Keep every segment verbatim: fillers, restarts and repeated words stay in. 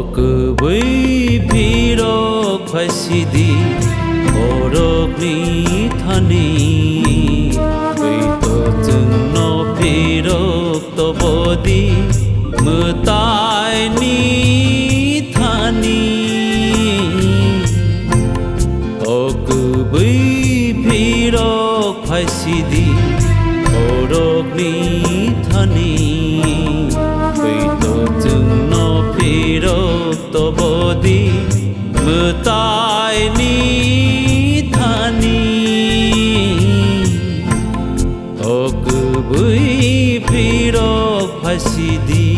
Kwbwi phirok phaisidi borokni thani, twi to chwngno phirok tobodi mwtaini thani. O kwbwi phirok phaisidi borokni thani, twi to chwngno phirok tobodi mwtaini thani. O kwbwi phirok phaisidi.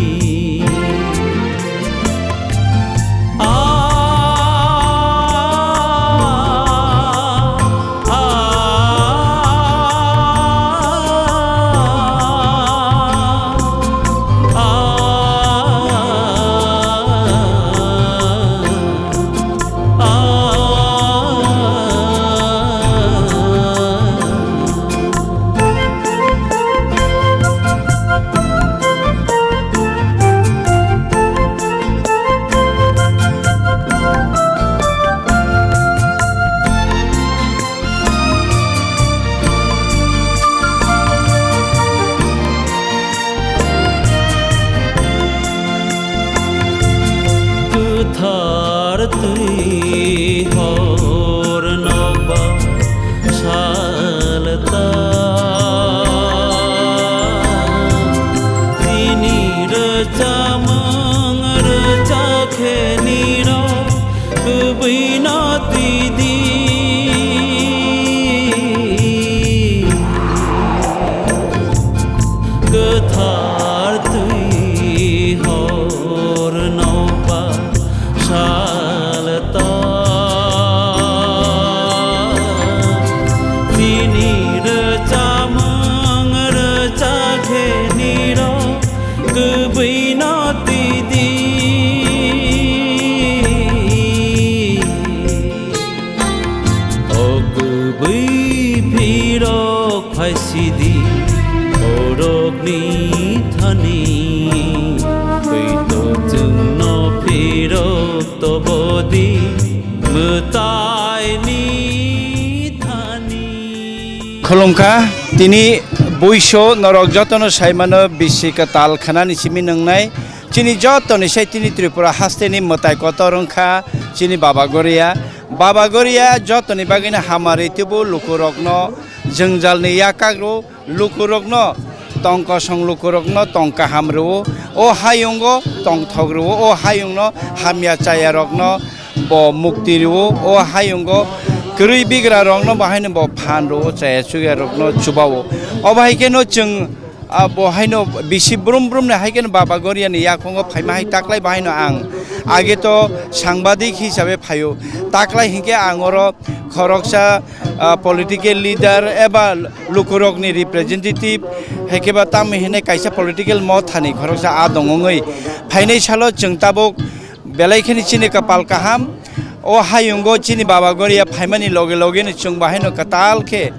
Kwthar twi hor nokbar salta, tini rwchapmung rwchakhe nirok kwbwino twi di. Kwthar twi hor nokbar salta, tini rwchapmung rwchakhe nirok kwbwino twi di. O kwbwi phirok phaisidi borokni thani, twi to chwngno phirok tobodi mwtaini thani. Khulumkha, tini buiso norok jotono saimano bisi kwtal khanani simi nwngnai. Chini jotoni sai tini Tripura hasteni mwtai kotor wngkha chini Baba Goria. Baba Goria jotoni bagwino hamari tubu lukurokno jwngjalni yakak rw, lukurokno tong kosong lukurokno tong kaham rw, o hayungo tongthok rw, o hayungno hamya chayarokno bo mukti rw, o hayungo kwrwi bigrarokno bahaino bo phan rw, chaya chukyarokno chubao. Obo hai kheno chwng Ah, bo haino bisi brum brum ni hai kheno Baba Goria ni yakungo phaima hai taklai bo haino ang age to sangbadik hisabe phaio. Taklai hinkhe ang oro khoroksa, ah, political leader eba lukurok ni representative, hai khe ba tamo hinwi kaisa political motha ni khoroksa a dong wngwi phainai salo chwng tabuk belai kheno chini kapal kaham. O hayungo chini Baba Goria phaimani loge loge no chwng bo haino kwtal khe,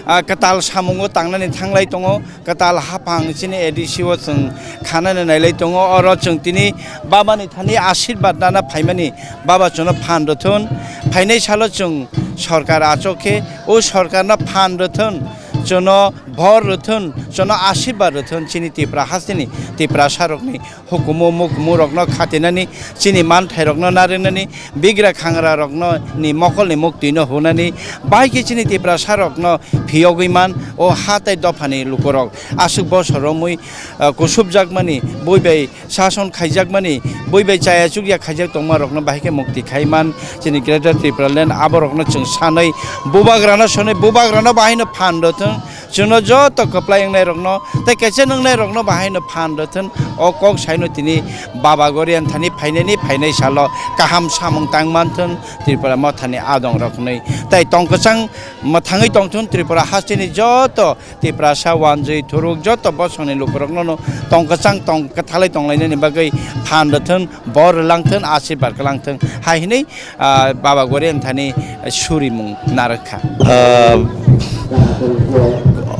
ah, kwtal samungo tangnani thanglai tongo. Kwtal haphang chini A D C o chwng khanani nailai tongo. Oro chwng tini Baba ni thani asirbat nana phaimani, Baba chwngno phan rwthun. Phainai salo chwng sorkar achuk khe o sorkarno phan rwthun, chwngno bor rwthun, chwngno asirbat rwthun chini Tipra hasteni Tiprasa rokni hukumu mukumu rokno khatinani, chini manthai rokno narwknani, bigra khangra rokno ni mokolni muktwino hunani, bai khe chini Tiprasa rokno phiyogwi man o ha tei dophani lukurok aswk bosor romwi, ah, kusupjakmani, bui bai sason khaijakmani, bui bai chaya chukya khaijak tongma rokno bahai khe mukti khai man chini Greater Tripura Land, abo rokno chwng sanwi bubagrano sonwi bubagrano bahaino phan rwthwng. Chwngno joto kwplai wngnairokno tei kaisa nungnairokno bahaino phan rwthwng. O kok saino tini Baba Gorian thani phainani phainai salo kaham samung tang manthwng Tripura mothani adongrok hwnwi. Tei tong kwchang mwthangwi tongthwng Tripura hasteni joto Tiprasa wanjwi thuruk joto bosongni lukurokno tong kwchang tong kwthalai tonglainani bagwi phan rwthwng, bor rwlangthwng, asirbar kwlangthwng hai hwnwi ah, Baba Gorian thani surimung narwkha. Ah,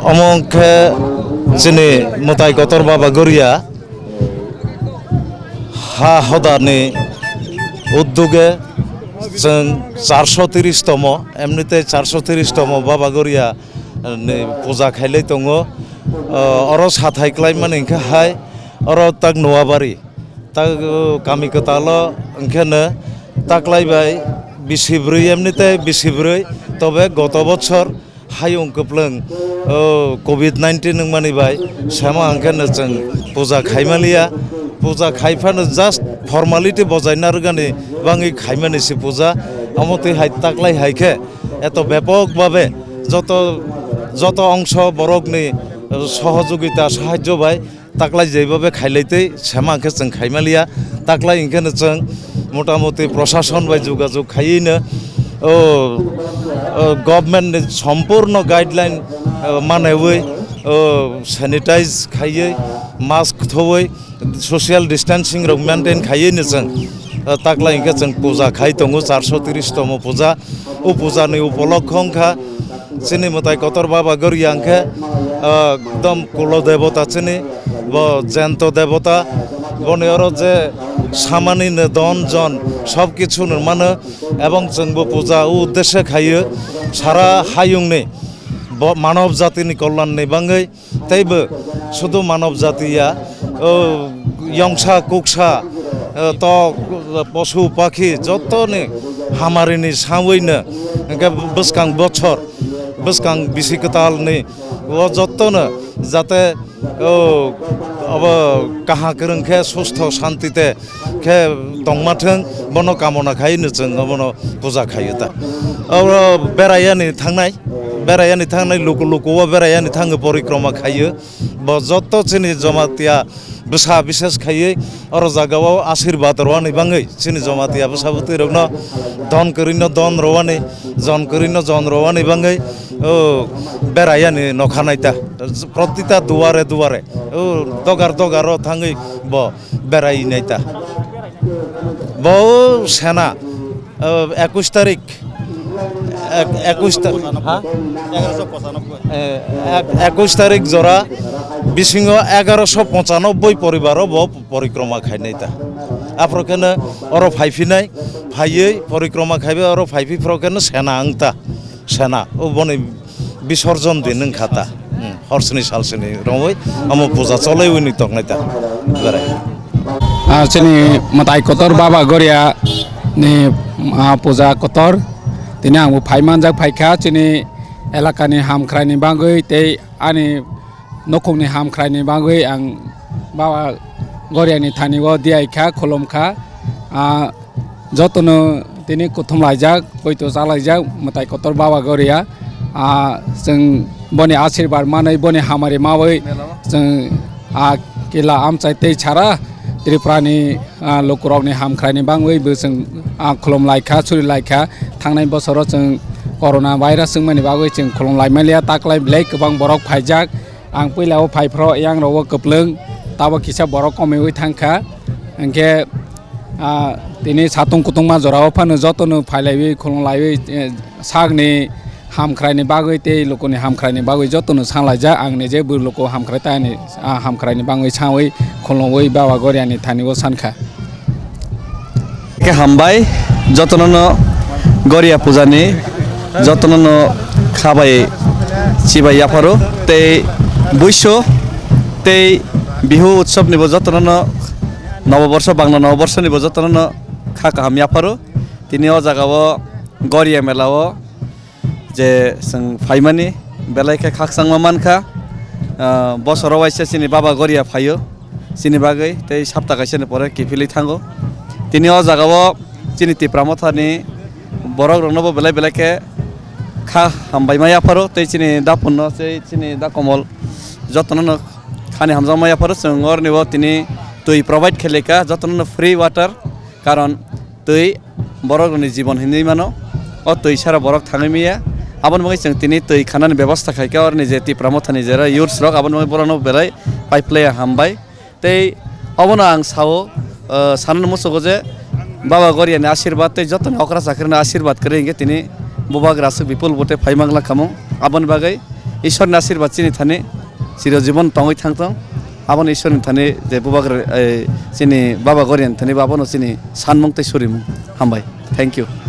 omo wngkhe chini mwtai kotor Baba Goria ha hodani uddoge chwng charso tris tomo, emnite charso tris tomo Baba Goria ni puja khailai tongo. O, oro sathai klaimani hwnkhe hai, oro tak Noabari, tak, o, kami kwtalo hwnkhe no taklai bai bisi bwrwi, emnite bisi bwrwi, tobe goto bochor hayung kwplwng, o, covid nineteen wngmani bai sama hwnkhe no chwng puja khaimaliya. Puja khai phano just formality bojaina rwgani bangwi khaimani se puja. Omo twi hai taklai hai khe eto bepok babe joto, joto ongso borokni sohojogita, sahajjo bai taklai jaibabe khailai tei sema hwnkhe chwng khaimaliya. Taklai hwnkhe no chwng motamuti prosason bai jogajog khaiwi no, o, o, government ni sompurno guideline, o, manaiwi, o, sanitize khaiwi, mask thowi, social distancing rok maintain khaiwi no chwng, o, taklai hwnkhe chwng puja khai tongo, charso tris tomo puja. O puja ni upolokho wngkha chini mwtai kotor Baba Goria hwnkhe, ah, ekdom kulo debota chini, bo jento debota, boni oro je samani no don jon sob kichu no mano, ebong chwngbo puja o uddeshe khaio sara hayungni bo manob jatini kollanni bangwi. Teibo sudu manob jati ya, o, yongsa kuksa, o, tok, posu pakhi jottoni hamarini sawino hwnkhe bwskang bochor, bwskang bisi kwtalni o jottono jate, o, abo kaha kwrwng khe sustho shanti te khe tongma thwng, bono kamona khai no chwng bono puja khaio ta. Oro berayani thangnai, berayani thangnai, luku luku o berayani thangwi porikroma khaio. Bo jotto chini Jamatia bwsa bises khaiwi oro jagao asirwad rwani bangwi, chini Jamatia bwsa bwtwi rokno don kwrwino don rwani, jon kwrwino jon rwani bangwi, o, berayani nokha naita. Protita duare duare, o, dogar dogaro thangwi bo berai naita. Bo sena, o, ekush tarik, ek-, ekush ta-, ha? E, ek-, ekush tarik jora bisingo egaroso pochanobboi poribaro bo porikroma khainai ta. Aphro kheno oro phaiphinai, phaiwi porikroma khaiwi oro phaiphi phro kheno sena wngta. Sena, o boni bisorjon din wngkha ta. Hmm, horsini salsini romwi, omo puja cholaiwi ni tongnai ta. Berai. Ah, chini mwtai kotor Baba Goria ni, ah, puja kotor. Tini ang bo phai manjak phaikha chini elaka ni hamkrai ni bagwi tei ani nukhung ni hamkrai ni bagwi ang Baba Goria ni thani o diyaikha, khulumkha. Ah, jotono tini kuthum laijak, poito cha laijak, mwtai kotor Baba Goria. Ah, chwng boni asirwad manwi, boni hamari mawi chwng a kila amchai tei sara Tripura ni, ah, lukurok ni hamkrai ni bagwi bo chwng, ah, khulum laikha, suri laikha. Thangnai bosoro chwng corona virus wngmani bagwi chwng khulum laimaliya, taklai belai kwbang borok phaijak. Ang puila o phai phro yang rogo kwplwng, tabo kisa borok komiwi thangkha. Hwnkhe, ah, tini satung kutungma jorao phano jotono phailaiwi khulumlaiwi, eh, sakni hamkhraini bagwi tei lukuni hamkhraini bagwi jotono sanlaijak. Ang nije bo luku hamkhrai tani, ah, hamkhraini bagwi sawi khulumwi Baba Goriani thani o sankha. Khe hambai, jotono no Goria puja ni, jotono no khabai chibai yapharo, tei buiso, tei Bihu utsob ni bo jotono no, Noboborsho, Bangla Noboborsho ni bo jotono no kha kaham yapharo. Tini o jaga o Goria mela o je chwng phaimani belai khe khakchangma mankha. Ah, bosoro waisa chini Baba Goria phaio chini bagwi, tei sapta kaisani pore kiphilwi thango. Tini o jaga o chini Tipra Mothani borok rokno bo belai belai khe kha hambai ma yapharo, tei chini da Punno, tei chini da Komol jotono no khani hamjakma yapharo. Chwng oroni bo tini twi provide khe laikha jotono no free water, karon twi borok ni jibon hinwi mano. O twi sara borok thangwi manya. Aboni bagwi chwng tini twi khanani bebosta khaikha, oroni je Tipra Mothani jera youths rok, aboni bagwi borokno belai pipe laya hambai. Tei obono ang sao, eh, sanani muchugo je Baba Goriani asirwad tei jotoni okra chakrino asirwad kwrwi hinkhe tini bubagra aswk bipul bo tei phai mangla kamo. Aboni bagwi Ishwarni asirwad chini thani chiro jibon tongwi thangthong. Aboni Ishwarni thani je bubagra, eh, chini Baba Goriani thani bo abono chini sanmung tei surimung. Hambai. Thank you.